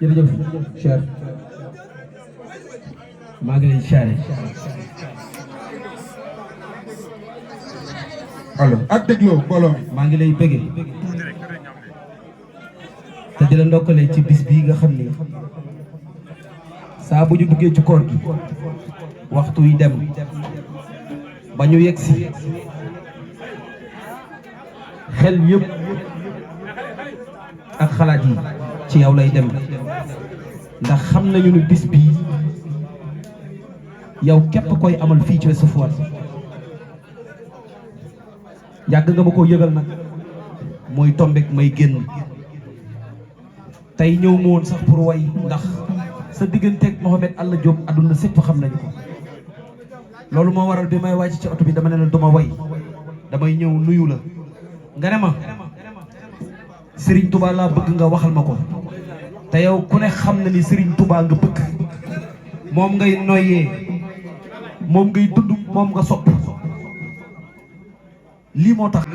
jërëjëf cher maa ngi lay siyaare allo ak dégloo mbooloo maa ngi lay bëgge te di la ndokkale ci bis bii nga xam ni saa bu ñu duggee ci koor gi waxtu yi dem ba ñu yegg si xel yëpp ak xalaat yi ci yow lay dem ndax xam nañu ni bis bii yow képp koy amal fii ci Ouest Foire yàgg nga ma ko yëgal nag mooy tombek may génn tey ñëw ma woon sax pour way ndax sa digganteeg Mohamed Alla Diop àdduna sépp xam nañu ko loolu moo waral bi may wàcc ci oto bi dama ne la duma way damay ñëw nuyu la nga ne ma Serigne Touba laa bëgg nga waxal ma ko te yow ku ne xam na ni Serigne Touba nga bëgg moom ngay noyyee moom ngay dund moom nga sopp lii moo tax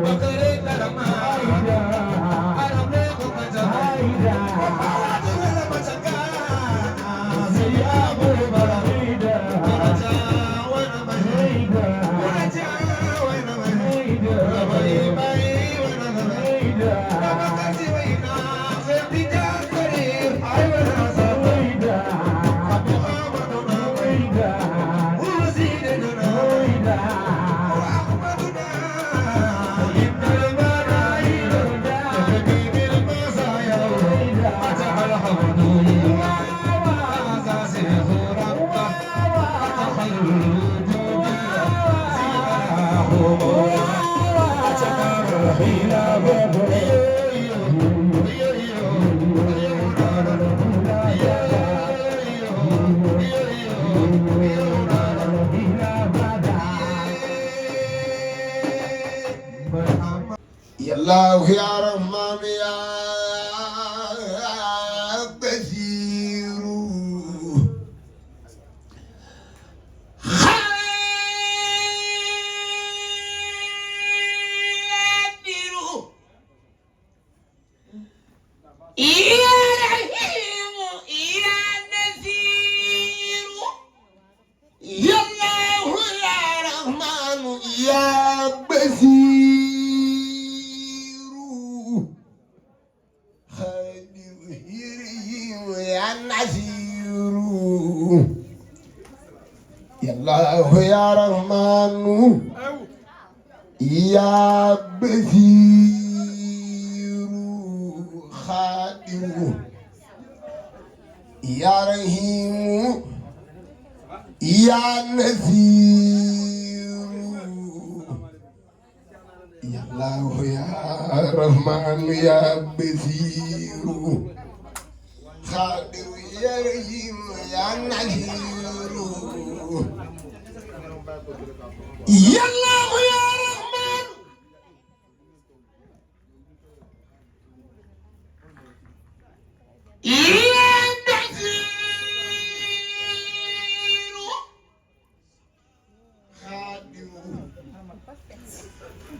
Bakare karama الله يا رحمن يا بشير يا رحيم يا نذير يا الله يا رحمن يا بشير خادم هيريم يا نذير يا الله يا رحمن يا بشير خادم يا رحيم يا نذير يا الله يا رحمن يا بشير خادم يا رحيم يا نذير يا الله يا رحمن يا نذير خادم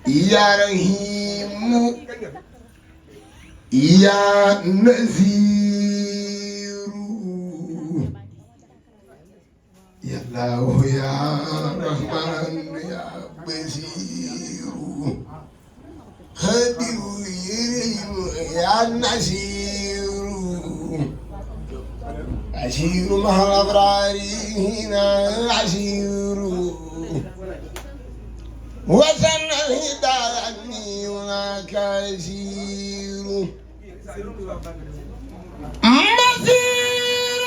يا رحيم يا نذير يا الله يا رحمن يا بشير خادم يا نذير عشير مع الأبرار هنا عشير وزن الهداني هناك عشير مسير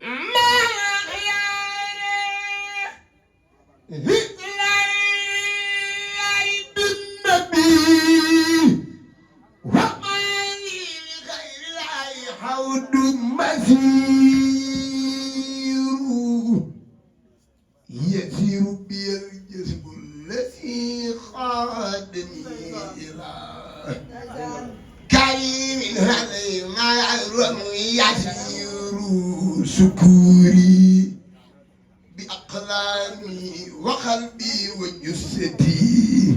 مع خيار ذكر بالنبي وقالي لخير الله حوض مسير يسير بي الجسم الذي خادني إلى كريم علي ما يعلم يسير سكوري بأقلامي وقلبي وجسدي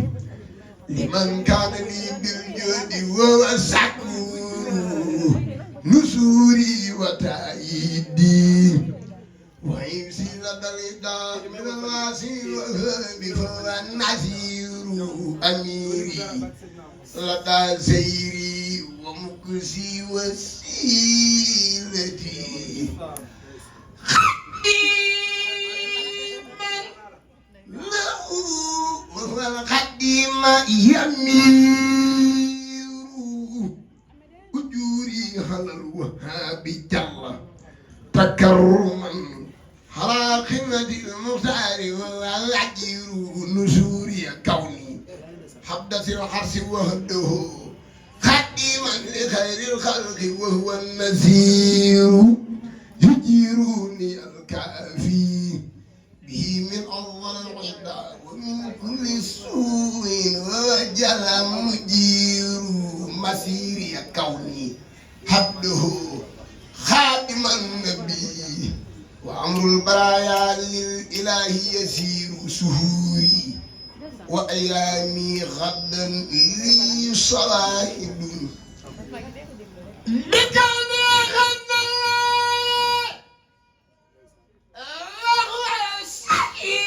لمن كان لي بالجود وهو الشكور نصوري وتأييدي ويمسي لدى الإداء من الواسير وهب فهو النسير أميري لدى سيري ومكسي وسيلتي خديما له وهو القديم يمير أجوري على الوهاب جل تكرما على قمة المختار والعجير نزوري كوني حبدة الحرس وهده خديما لخير الخلق وهو النذير يجيروني الكافي به من أفضل العدا ومن كل سوء وجل مجير مسيري كوني حبده خادم النبي وأمر البرايا للإله يسير سهوري وأيامي غدا لي صلاحد بكوني غدا وهو السعير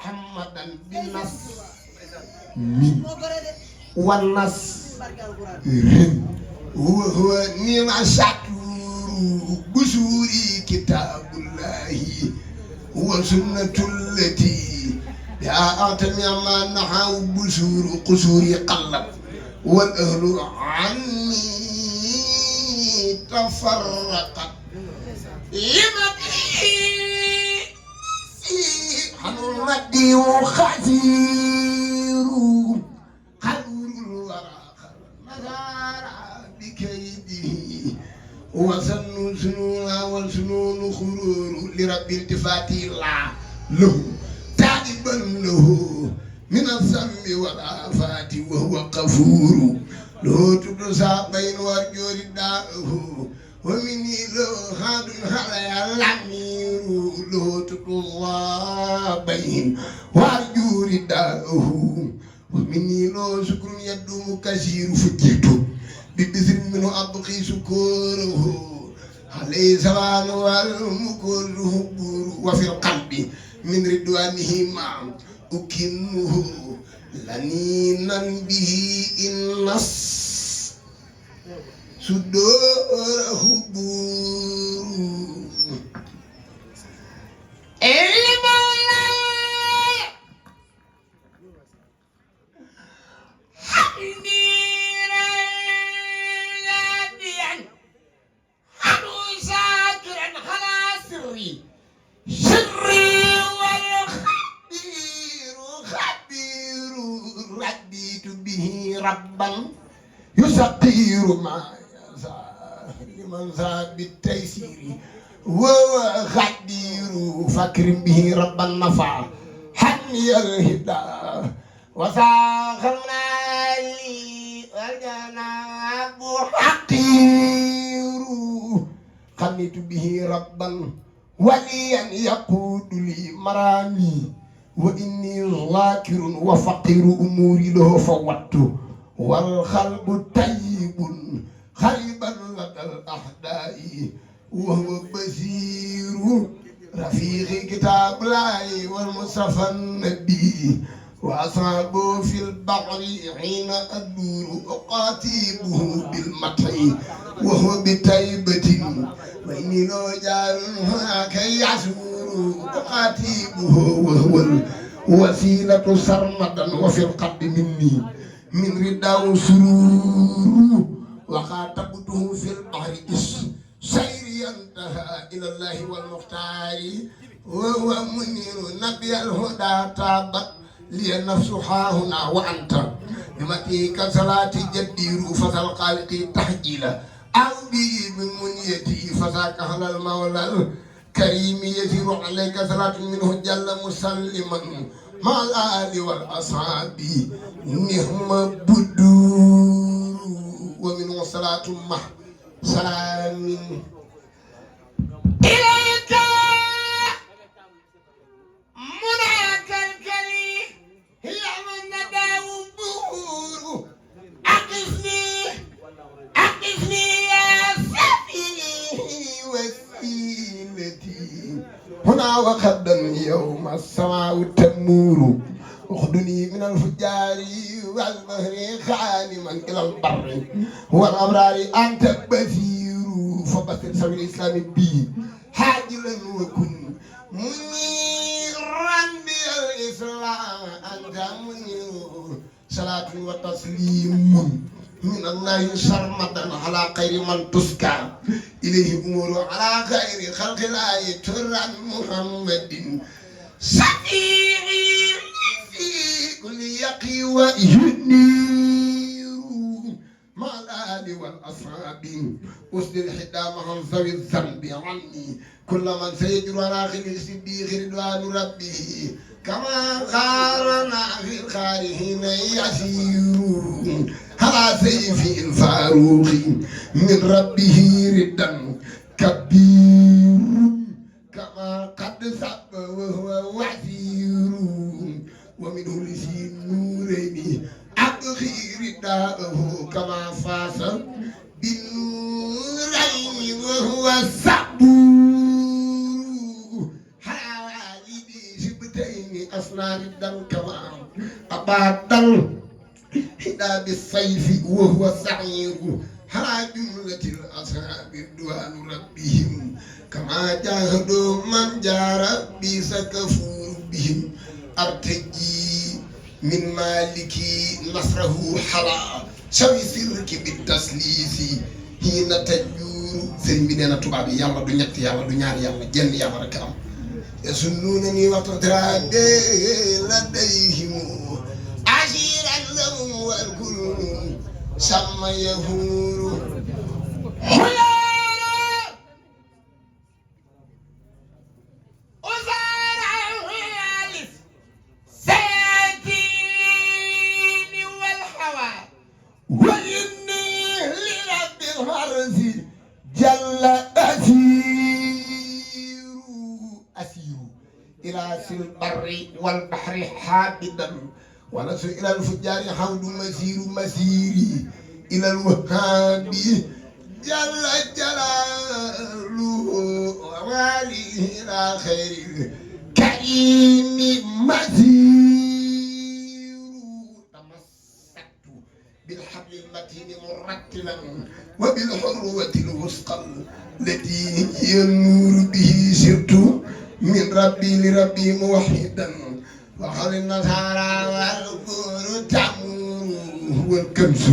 محمدا بالنص من والنص وهو نعم شكور بشوري كتاب الله وسنة التي يا أعتمي ما نحاو بشور قشوري قلب والأهل عني تفرقت لمدي حنو مدي وخزير خلور الورى نزارع بكيده وسن سنونا والسنون خرور لرب التفاتي الله له تائبا له من الذنب والآفات وهو غفور له تبصى بين ورجور داره ومني له هاد على الأمير له تبصى بين ورجور داره ومني له شكر يدوم كثير فجيته ببذل منه أبقي شكوره عليه سبحانه والمكر وفي القلب من رضوانه ما أكنه لنينا به النص صدوره بور سري والخبير خبير رديت به ربا يسطير ما يسار لمن ذا بالتيسير وهو خبير فكر به ربا نفع حني الهدى وساخرنا لي والجناب حقير خليت به ربا وليا يقود لي مرامي وإني ذاكر وفقير أموري له فوت والقلب طيب خريبا لدى الأحداء وهو بصير رفيق كتاب الله والمصطفى النبي وأصحابه في البحر حين أدور أقاتيبه بالمطر وهو بتيبة وإني لو جار هناك يعزور أقاتيبه وهو الوسيلة سرمدا وفي القلب مني من رداء سرور وخاطبته في البحر سيري انتهى إلى الله والمختار وهو منير نبي الهدى تابت لي النفس هنا وأنت بمتيك صلاة جدير فذا الخالق تحجيلا أو بي بمنيتي فذاك أهل المولى الكريم يسير عليك صلاة منه جل مسلما مع الآل والأصحاب نهم بدور ومنه صلاة مع سلام إليك مناك الكريم هي من نداه الظهور أقفني يا سفيني وسيلتي هنا وغدا يوم السماء تمور اخذني من الفجار والبحر خانما إلى البر والأبرار أنت بثير فبثر سبيل الإسلام بي حاجلا وكن منيرا بالإسلام أنت منير صلاة وتسليم من الله سرمدا على خير من تسكى إليه أمور على خير خلق الله ترى محمد شفيعي في كل يقي وينير مع الآل والأصحاب أسد الحدامهم ذوي الذنب عني كل من سيجر على خير الصديق رضوان ربه كما خارنا في الخارهين يسير على سيف الفاروق من ربه ردا كبير كما قد سب وهو وزير ومنه لسي النورين أبخي رداءه كما فاس بالنورين وهو الصبور حوالي سبتين أصلا ناردا كما أبادا حدا بالسيف وهو سعير على جملة الأصحاب الدوان ربهم كما جاهدوا من جار بسكفور بهم أرتجي من مالكي نصره حلا شوي سرك بالتسليس حين تجور سيرن بي نينا توباب يالا دو ñett yàlla du ñaar yàlla jenn yàlla rek am يسنونني وتترى لديهم عشيرا لهم والكل سما يهور وإني لرب الحرس جل أسير إلى البر والبحر حابدا ونسر إلى الفجار حوض مسيري إلى الوهاب جل جلاله وواليه إلى خير كريم مسير تمسكت بالحبل المتين مرتلا وبالحروة الوثقى التي ينور به سرت من ربي لربي موحدا وخل النصارى والكور تعمر هو الكنز